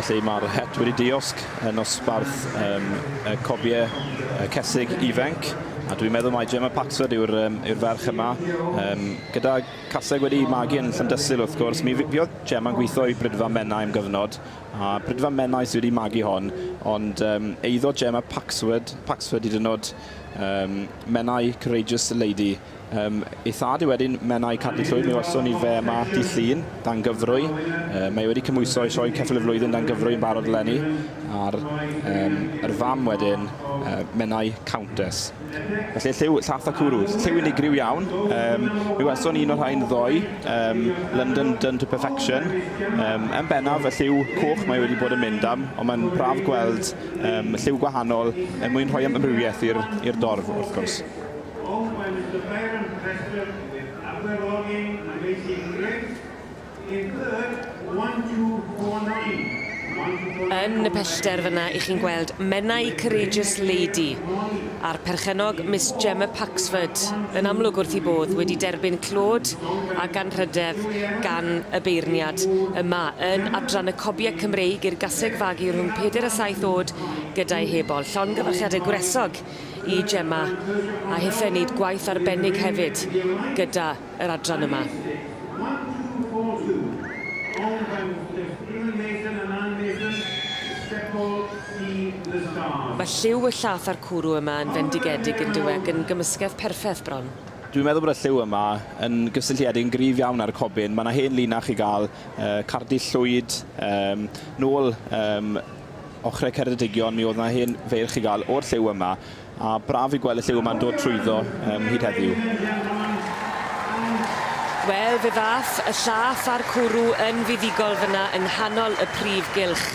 Felly mae'r het wedi diosg yn nosbarth um, y cobiau y cesig ifanc. A dwi'n meddwl mai Gemma Paxford yw'r um, yw ferch yma. Um, gyda caseg wedi magu yn Llandysul wrth gwrs, mi fuodd Gemma'n gweithio i Brydfa Menai am gyfnod. A Brydfa Menai sydd wedi magu hon, ond um, eiddo Gemma Paxford, Paxford hyd yn oed um, Menai Courageous Lady. Um, ei thad yw wedyn Menai Cadlu Llwyd, mi welson ni fe yma di llun, dan gyfrwy. Um, mae wedi cymhwyso i sioe ceffyl y flwyddyn dan gyfrwy yn barod eleni. A'r um, yr fam wedyn, uh, Menai Countess. Felly lliw llath a cwrw, lliw unigryw iawn. Um, mi welson ni un o'r rhain ddoe, um, London Done to Perfection. Um, yn bennaf, y lliw coch mae wedi bod yn mynd am, ond mae'n braf gweld um, lliw gwahanol er mwyn rhoi amrywiaeth i'r dorf, wrth gwrs. Owned by Mr Byron Preston with Aberlogin Amazing Grace in third, 1249. Yn y pellter fyna i chi'n gweld Menai Courageous Lady a'r perchennog Miss Gemma Paxford yn amlwg wrth 'i bodd wedi derbyn clod ac anrhydedd gan y beirniad yma yn adran y Cobie Cymreig i'r gaseg fagu rhwng peder a saith o'd gyda'i hebol. Llongyfarchiade gwresog i Gemma a hithe neud gwaith arbennig hefyd gyda yr adran yma. Mae lliw y llath a'r cwrw yma yn fendigedig yn dyw e ac yn gymysgedd perffeth bron. Dwi'n meddwl bod y lliw yma yn gysylltiedig yn gryf iawn â'r cobyn. Mae 'na hen linach i gael, uh, Cardi Llwyd, um, nôl um, Ochrau Ceredigion, mi oedd 'na hen feirch i gael o'r lliw yma, a braf i gweld y lliw yma'n dod trwyddo um, hyd heddiw. Wel, fe ddath y llath a'r cwrw yn fuddugol fyna yng nghanol y prif gylch.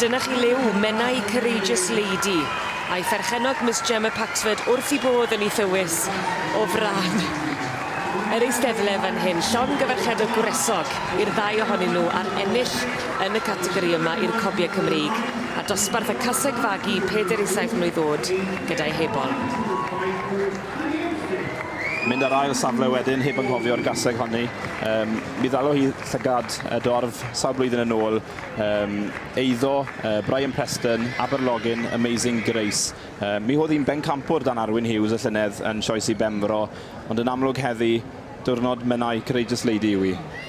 Dyna chi liw, Menai Courageous Lady, a'i pherchennog Miss Gemma Paxford wrth 'i bodd yn 'i thywys o fran yr eisteddle fan hyn. Llongyfarchiadau gwresog i'r ddau ohonyn nhw ar ennill yn y categori yma i'r Cobiau Cymreig, a dosbarth y caseg fagu 4 i 7 mlwydd o'd gyda'i hebol. Mynd ar ail safle wedyn, heb anghofio'r gaseg honni. Um, mi ddalo hi llygad y dorf sawl blwyddyn yn ôl. Um, eiddo uh, Brian Preston, Aberlogin, Amazing Grace. Um, mi oedd hi'n bencampwr dan Arwyn Hughes y llynedd yn Sioe Sir Benfro, ond yn amlwg heddi, diwrnod Menai Courageous Lady yw hi.